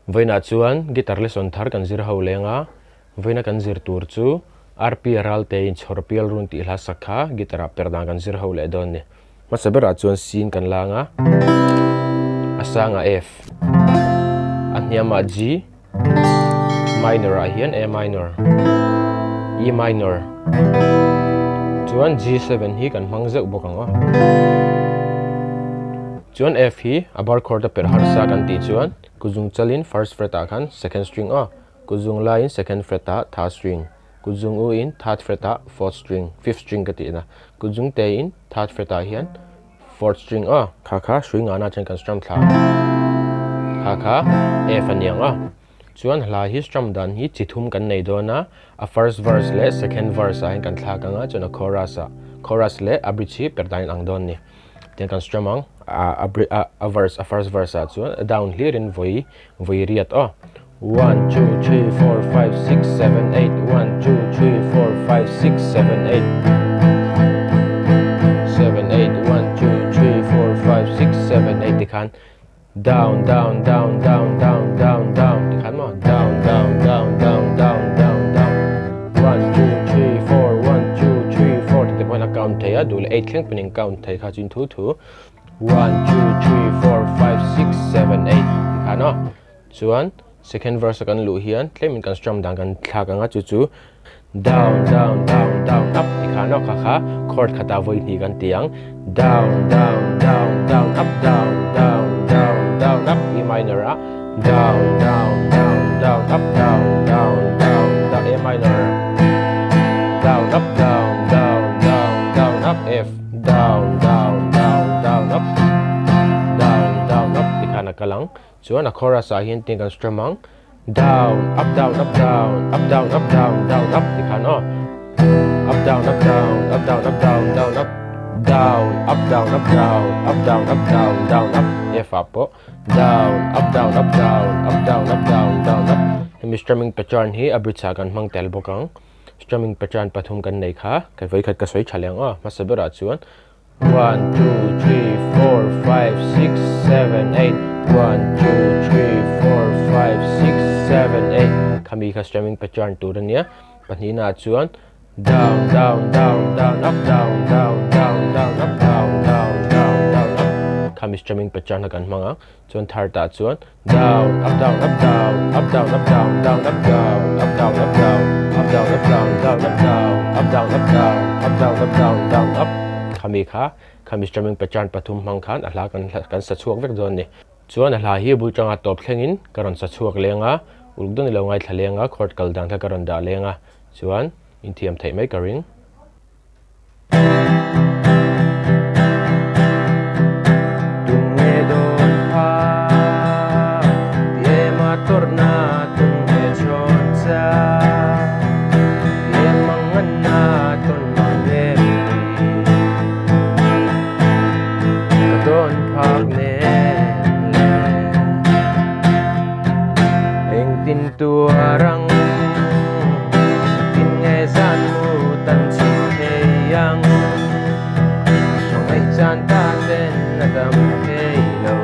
Vawiinah chuan guitar lesson thar kan zir ho leng a, vawiina kan zir tur chu RP Ralte in chhawr pial run tih hla sak kha guitar ah per dan kan zir ho leh dawn a ni. Hmasa berah chuan C in kan lang a, a sangah F, a hniamah G, minor ah hian A minor, E minor, chuan G7 hi kan hmang zeuh bawk ang aw. Chuan F hi a bar chord a perh harsa kan tih chuan kuzung chalin first fret ah khan second string aw, kuzung laiin second fret ah third string, kuzung u in third fret ah fourth string, fifth string ka tihna, kuzung te in third fret ah hian fourth string aw kha kha hrui ngahna chuan kan strum thla kha kha F a niang aw chuan hla hi strum dan hi chi thum kan nei dawn a a first verse leh second verse ah hian kan thlak ang a chuan a chorus ah chorus leh a bridge hi per dan in ang dawn a ni tiang kan strum ang a a a verse a first verse ah chuan a down hlir in vawi vawi riat aw one two three four five six seven eight one two three four five six seven eight seven eight one two three four five six seven eight tikhan down down down down down down down tikhan maw down down down down down down down one two three four one two three four tih te pawh hian a count thei a duh leh eight thleng pawhin count thei kha chu in thu thu one two three four five six seven eight tikhan aw. Chuan second verse a kan luh hian tlemin kan strum dan kan thlak ang a chu chu down down down down up ti khan a kha kha chord khatah vawi hnih kan ti ang down down down down up down down down down up E minor a down down down down up down down down down A minor down up down down down down up F down down down down up down down up ti khan a kal ang. Chuan a chorus ah hian tin kan strum ang down up down up down up down up down down up ti khan aw up down up down up down up down down up down up down up down up down up down down up F ah pawh down up down up down up down up down down up hemi strumming pattern hi a bridge ah kan hmang tel bawk ang strumming pattern pathum kan nei kha ka vawikhat ka sawi tha leh ang aw hmasa berah chuan One two three four five six seven eight One two three four five six seven eight Khami kha strumming pattern tur a nia pahnihna ah chuan down down down down up down down down down up down down down down up Khami strumming pattern kha kan hmang ang chuan third ah chuan down up down up down up down up down down up down up down up down up down up down down up down up down up down up down up down down up khami kha khami strumming pattern pathum hmang khan a hla kan kan sa chhuak vek dawn a ni chuan a hla hi bul tanga tawp thlengin ka rawn sa chhuak leng a uluk dawn ilo ngaithla leng a chord kal dan kha ka rawn dah leng a chuan inthiam theih mai ka ring. Tunge dawn pha ti em a tawrhna tunge chhawn cha ti em ang nganna tawn mang em ni ka dawn phak nen le engtin tuar ang. Tin nge zan mu tan chhim thei ang Hmangaih chan ta ten a dam thei lo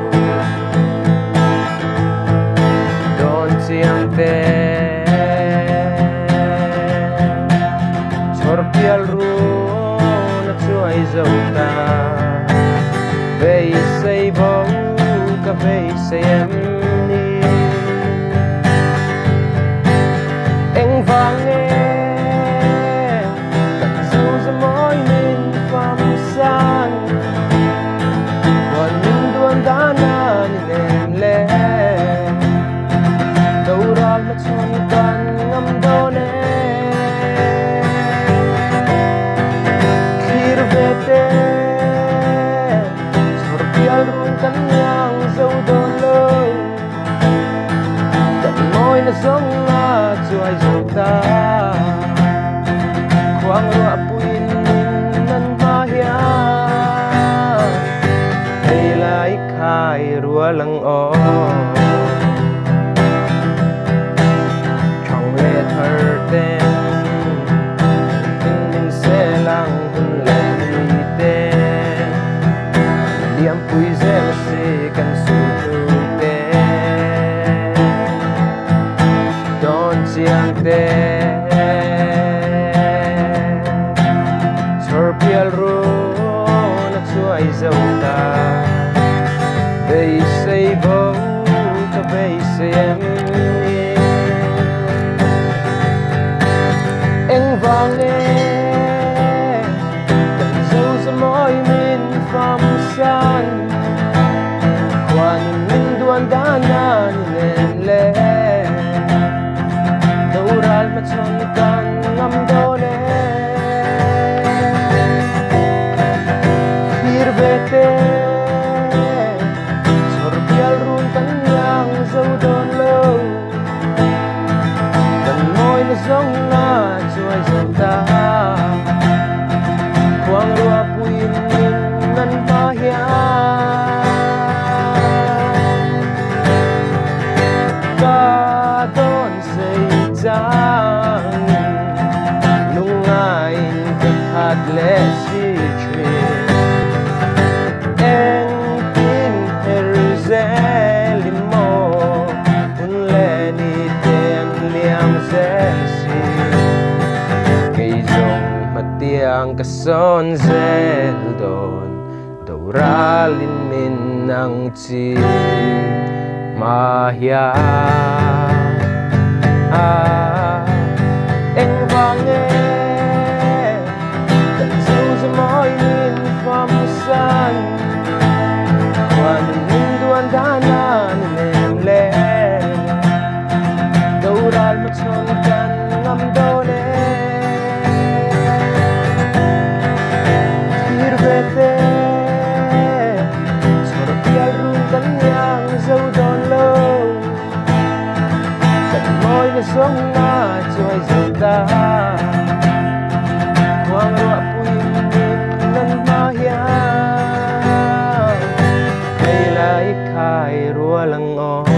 Dawn chiang te Chhawr pial run a chuai zo ta Beisei bo ka beisei em ni. Engvang nge kan zo za mawi min fam san Huan min duan dan a ni nem le Doral hmachhawn kan ngam dawn e Thlir ve te chhawr pial run kan niang zo dawn lo. Kan mawina zawnga chuai zo ta Khuang ruah puiin min nan hma hian Hei lai khai rual ang aw Thang leh thar ten Engtin min sel ang hun leh ni te Liampui zel si kan sul hnu te. beisei em ni? Engvang nge kan zo mawi min famsan? Khuanin min duan dan a ni nem le? Doral hmachhawn kan ngam dawn e. Thlir ve te chhawr bial run kan iang zo dawn lo. Kan mawina zawng a chuai zo ta. Khuang rua puiin min nan hma hian. Ka dawn sei changin lungaiin ka khat leh si thin. Engtin her zel in maw hun leh ni te an liam zel si. Kei zawng hmatiang ka sawn zel dawn doralin min ang chi hma hian. Engvang nge kan zo zamawi min famsan? Khuanin min duan dan a ni nem le? Doral hmachhawn kan ngam dawn e. Thlir ve te chhawr bial run kan iang zo dawn lo. Kan mawina zawng a chuai zo ta. Khuang ruah puiin min nan hma hian. Hei lai khai rual ang aw.